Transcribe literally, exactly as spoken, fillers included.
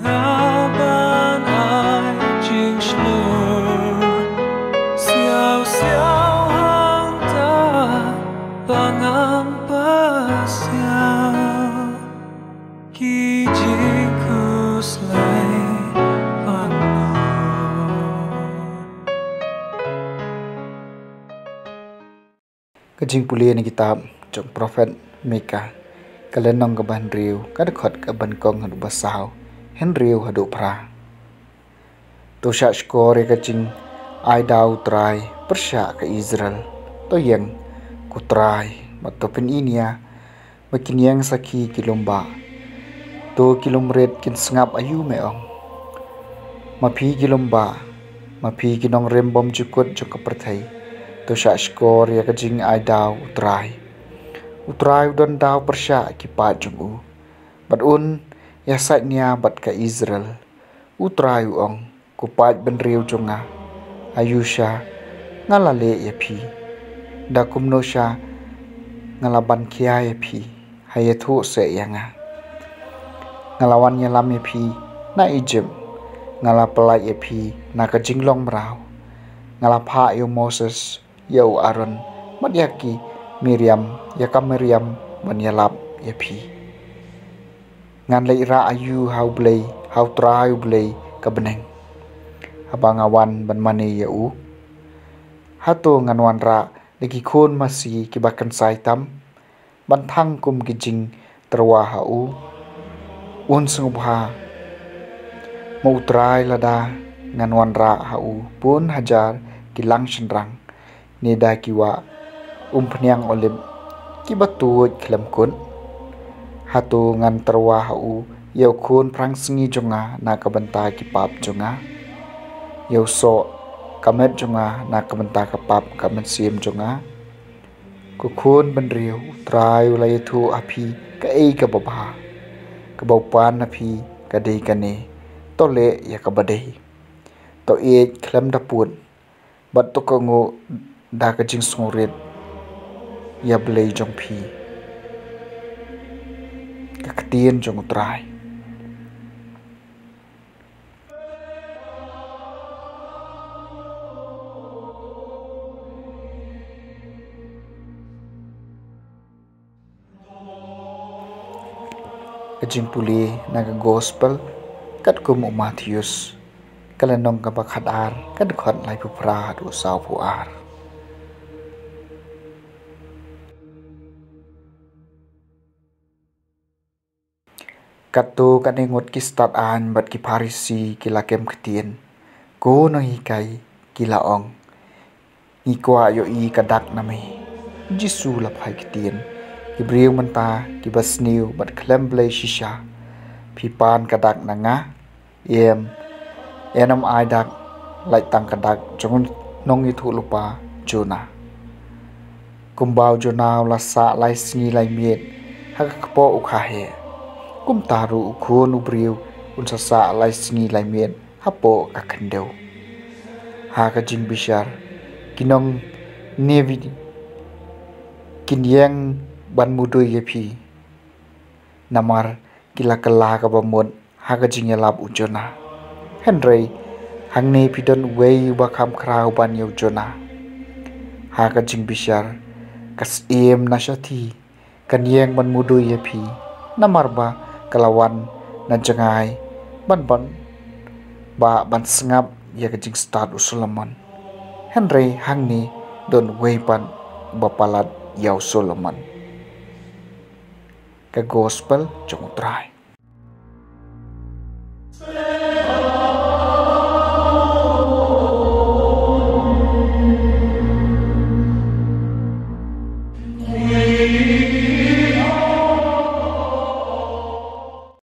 Nga ban ai jingshlur siaw siaw hangta ba ngam pasiaw ki jingkhuslai pangnud. Ka jingpule na kitab jong Prophet Mika, ka lynnong kaba hynriew, ka dkhot kaba nyngkong haduh ba saw, hynriew haduh phra. To shah shkor ïa ka jingai daw U Trai pyrshah ka Israel. To ïeng, ko Trai, bad to pyni ïa nga ba kin ïeng sakhi ki lum bah. To ki lum rit kin sngap aïu me ong. Ma phi ki lum bah, ma phi ki nongrim bymjukut jong ka pyrthei. To shah shkor ïa ka jingai daw U Trai. U Trai u don daw pyrshah ki paid jong u, bad un ïasaid nia bad ka Israel. U Trai u ong, ko paid bynriew jong nga, aïu sha nga la leh ïa phi? Da kumno sha nga la ban khia ïa phi? Ha ïathuh seh ïa nga. Nga la wan ïalam ïa phi na Ijipt, nga la pyllait ïa phi na ka jinglong mraw. Nga la phah ïa u Moses, ïa u Aaron, bad ïa ki Miriam, ïa ka Miriam, ban ïalap ïa phi. Ngan leit rah aïu ha U Blei, ha U Trai U Blei ka bneng, haba nga wan ban mane ïa u? Hato ngan wanrah da ki khun masi kiba kynsai tam, ban thang kum ki jingtyrwa ha u? Un sngewbha ma U Trai lada ngan wanrah ha u bun hajar ki lang shynrang, ne da ki wah umphniang olib kiba tuid khlem kut? Hato ngan tyrwa ha u ïa u khun phrang sngi jong nga na ka bynta ki pap jong nga, ïa u soh ka met jong nga na ka bynta ka pap ka mynsiem jong nga? Ko khun bynriew, U Trai u la ïathuh ha phi kaei kaba bha. Kaba u pan ha phi ka dei kane: to leh ïa kaba dei. To ïeit khlem da pud, bad to kohnguh da ka jingsngewrit ïa Blei jong phi. Ka ktien jong U Trai. Ka jingpule na ka Gospel katkum u Mathaios, ka lynnong kaba khatar, ka dkhot laiphew phra haduh sawphew ar. Katto katne ngut ki stad aiñ bad ki Pharisi ki la kem ktien. Ko nonghikai, ki la ong, ngi kwah ïohi ka dak na me. U Jisu u la phai ktien, ki briew mynta kiba sniew bad khlem blei shisha. Phi pan ka dak na nga? Em, ïa ngam ai dak, lait tang ka dak jong u nongïathuhlypa Jonah. Kumba u Jonah u la sah lai sngi lai miet ha ka kpoh u kha heh, kumta ruh u Khun u briew un sa sah lai sngi lai miet hapoh ka khyndew. Ha ka jingbishar, ki nong Nineveh kin ïeng ban mudui ïa phi, namar ki la kylla kaba mut ha ka jingïalap u Jonah. Hynrei hangne phi don uwei uba kham khraw ban ïa u Jonah. Ha ka jingbishar, ka Syiem na shathie kan ïeng ban mudui ïa phi, namar ba ka la wan na jngai ban ban ba ban sngap ïa ka jingstad u Solomon. Hynrei hangne don uwei pat uba palat ïa u Solomon. Ka Gospel jong u Trai.